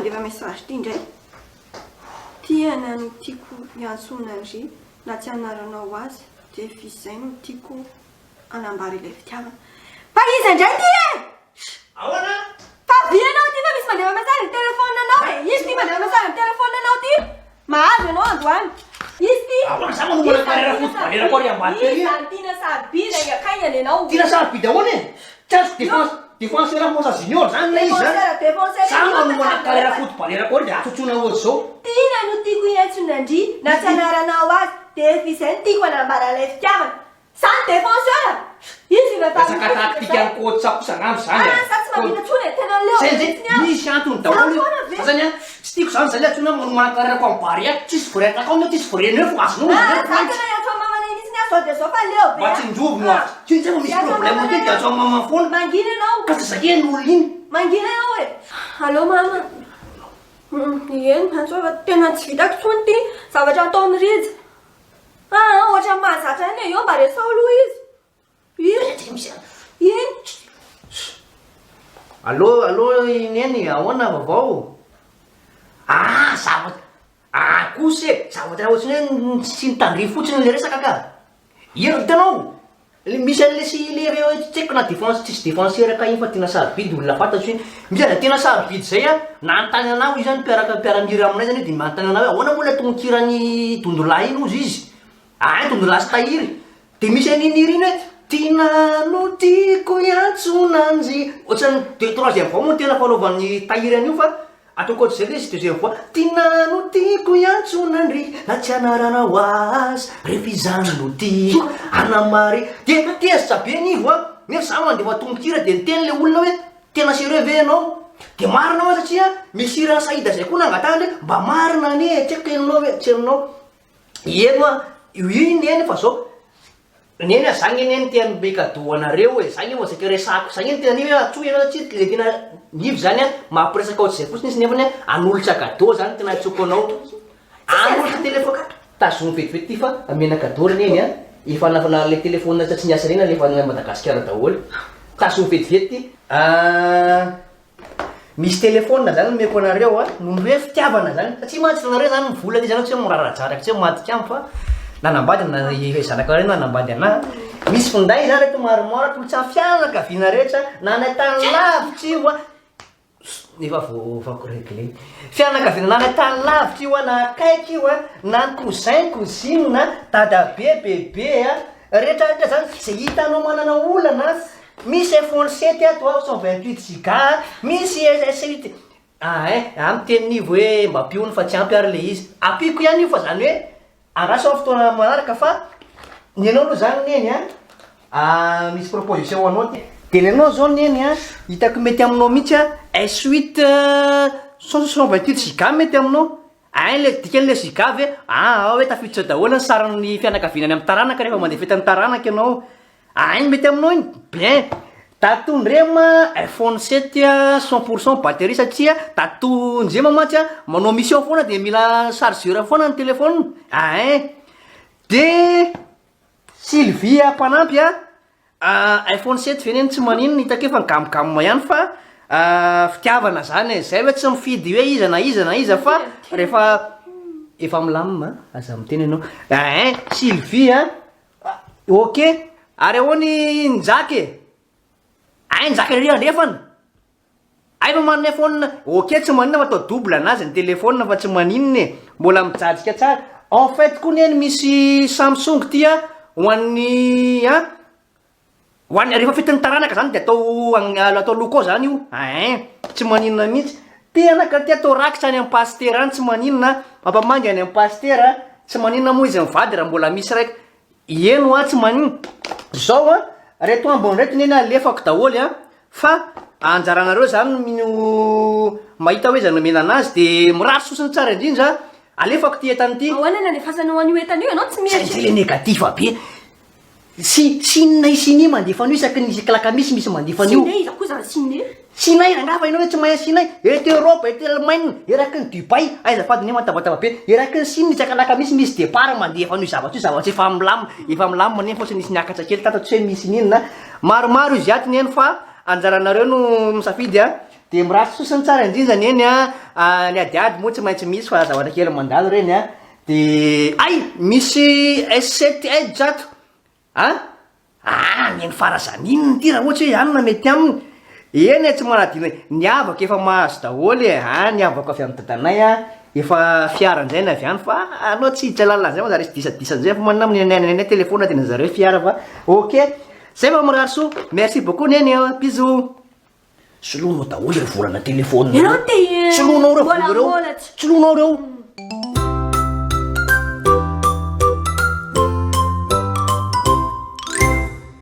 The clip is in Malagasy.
mandefa message ity indray? Tiana no tiako hiantsoana an-dry na tsy anaranao azy dia efa izay no tiako hanambara ilay fitiavana. Fa iza indray ity e? Ahoana? Fa avia ianao ity fa misy mandefa message ny téléphone anao e! Izy ity mandefa message ny téléphone anao ity! Mahazo ianao androany! Izy ity! Ahoana za manomana carrière footballeur ko ary ambadika ary? Iza ny tiana sarobidy haingankaingana ianao? Tiana sarobidy ahoana e? Tsy azoko défense défenseur Mosa Junior zany ilay izy zany? Défenseur défenseur Za manomana carrière footballeur ko ary dia atsotsoina ohatr'izao. Tiana no tiako hiantsoana an-dry na tsy anaranao azy dia efa izay no tiako hanambara ilay fitiavana. Za ny défenseur! Izy io vehivavy Resaka tactique an'i coach kosa angamba izany Ah, za tsy mahavita intsony e, tena leo Zay be zay, mihitsy aho. misy antony Za daholo io. foana ve? Za zany an, tsy tiako zany zay le antsoina hoe manomana carrière ko amin'ny Barea, tsisy vrai attaquant eo, tsisy vrai neuf azonao Ah, izy za point. tena hiantso an'i mamanay mihitsy aho zao dia zao fa leo be Mba ah. tsinjovy no azo. Tsy zay vao misy Hiantso an'i problème mamanay kely dia aho. antso an'i maman foana. Mangina ianao. Ka tsy zakena ny olona iny. Mangina ianao e. Allô mama. Eny, antsoy fa tena tsy vitako intsony ity zavatra ataon'i Rija. Aa ohatran'ny mahazatra ihany e, eo mba resaho aloha izy. Iny. Iny. Allô, allô i Neny, ahoana vaovao? Ah, zavatra, ah kosa e, zavatra ohatran'ny hoe tsy nitandrify fotsiny ilay resaka ka. Ino, hitanao, Le misy an'le sy le reo tsy haiko na défense tsisy défenseur ka iny fa tena sarobidy olona fantatro iny, misy aza tena sarobidy zay an, nanontany anah hoy zany mpiaraka mpiara-mihira aminay zany io de manontany anah hoe ahoana moa le tononkiran'i Dondolahy iny hozy izy, ah Dondolahy sy Tahiry, de misy an'iny hira iny hoe Tiana no tiako hiantsoana anjy, ohatran'ny deux troisième voix moa no tena fanaovan'i Tahiry an'io fa Ataoko ohatr'izay ilay izy deuxième voix, Tiana no tiako hiantsoana an-dry na tsy anaranao aza rehefa izany no tiako Anna-Marie Dia tezitra be Nivo a! Nefa za mandefa tononkira dia niteny ilay olona hoe tena sérieux ve ianao? Dia marina hoa satria misy hiran'i Saïda izay koa nangatahany hoe mba marina anie e, tsy haiko henonao ve? Tsy henonao. Heno a, io iny fa zao Neny a, za nge neny te hanome cadeau anareo e, za nge vao saika resahako, za nge no tena nino hoe antsoy ianao satria le tena Nivo zany a mampiresaka ohatr'izay fotsiny izy nefany a hanolotra cadeau zany tena antsoiko anao, hanolotra téléphone, tazomy vetivety ty fa omena cadeau ry neny a, efa na le téléphone tsy niasa reny alefa any Madagasikara daholo, tazomy vetivety ty. Misy telephone zany omeko anareo a, noho ny hoe fitiavana zany, satria mantsy nareo zany mivola ty zany tsy hoe miraradraraka tsy hoe maty-kamo fa nanambady na i zanakareo nanambady anah, misy finday zany reto maromaro atolotra ny fianakaviana rehetra na any an-tany lavitra io a, efa voaovako regle, fianakaviana na any an-tany lavitra io a na akaiky io a, na ny cousin, cousine, dadabe, bebe a, rehetra rehetra zany zay hitanao manana olana Misy iPhone 7 ato a, 128 giga a, misy S8 ah hein, ah miteny Nivo hoe mba ampio hono fa tsy ampy ary le izy, ampiako ihany io fa zany hoe andraso amin'ny fotoana manaraka fa ny anao aloha zany Neny a, misy proposition ho anao ty, de ny anao zao Neny a, hitako mety aminao mihitsy a, S8 128 giga mety aminao, Ein le dikan'le giga ve? Ah hoe tafiditra daholo ny sarin'ny fianakaviana any amin'ny taranaka rehefa mandeha fetin'ny taranaka ianao. Ein mety aminao iny? Bien. Tato Ndrema iPhone 7 100 pourcent batterie satria tato Ndrema mantsy manao mission foana de mila chargeur foana ny téléphone. Ein. De Sylvie mpanampy a. IPhone 7 ve neny tsy maninona hitako efa gamme gamme ihany fa fitiavana zany e, zay hoe tsy mifidy hoe iza na iza na iza fa rehefa efa milamina aza miteny ianao ein Sylvie a ok ary ahoana i Njaka e ay Njaka ery andrefana Hay fa manana iPhone, ok tsy maninona fa atao double anazy ny téléphone fa tsy maninona e, mbola mijajika tsara, en fait koa neny misy Samsung ty a, ho an'ny an, ho an'ny rehefa fetin'ny taranaka zany de atao atao loko ao zany io, ein, tsy maninona mihitsy, ty anaka ty atao rakitra any amin'ny pasitera any tsy maninona, mampamangy any amin'ny pasitera, tsy maninona moa izy mivady raha mbola misy raika, Eny hoa tsy manin. Zao an, reto ambiny reto neny alefako daholo an, fa anjaranareo zany no mahita hoe iza no omena anazy de mirary sosony tsara indrindra, alefako ty entana ity. Ahoana ny andefasanao an'io entana io? Ianao tsy Zay mieritreritra. zay le négatif be. Sy Chine i Chine mandefa an'io isaky ny alakamisy misy mandefa an'io. Chine iza koa zany Chine? Chine rangaha fa ianao ve tsy mahay Chine? Eto Europe, eto Allemagne, eraky ny Dubaï, aiza fady nefa mitabataba be, eraky ny Chine isaka alakamisy misy départ mandefa an'io zavatra io, zavatra efa milamina, efa milamina nefa tsy nisy niakatra kely tato tsy hoe misy n'inona, maromaro izy ato neny fa anjaranareo no misafidy a. Dia mirary soa sy ny tsara indrindra neny a, ny adiady moa tsy maintsy misy fa zavatra kely mandalo ireny a, dia hay! Misy S7 Edge ato a! Ah! Neny farazany inona ity raha ohatra hoe any no mety aminy? Eny e, tsy manadino e, ny havako efa mahazo daholo e, ah ny havako avy amin'ny dadanay a, efa fiara indray ny avy any fa anao tsy hiditra lalina an'izay fa zareo tsy disadisa an'izay fa manina amin'ny nenay nenay telephone dia ny zareo fiara fa ok, zay fa mirary soa, merci beaucoup neny a, bisous. Soloinao daholo ireo volana telephone ireo. Ianao te Soloinao ireo vola mbola ireo. mbola tsy. Soloinao ireo.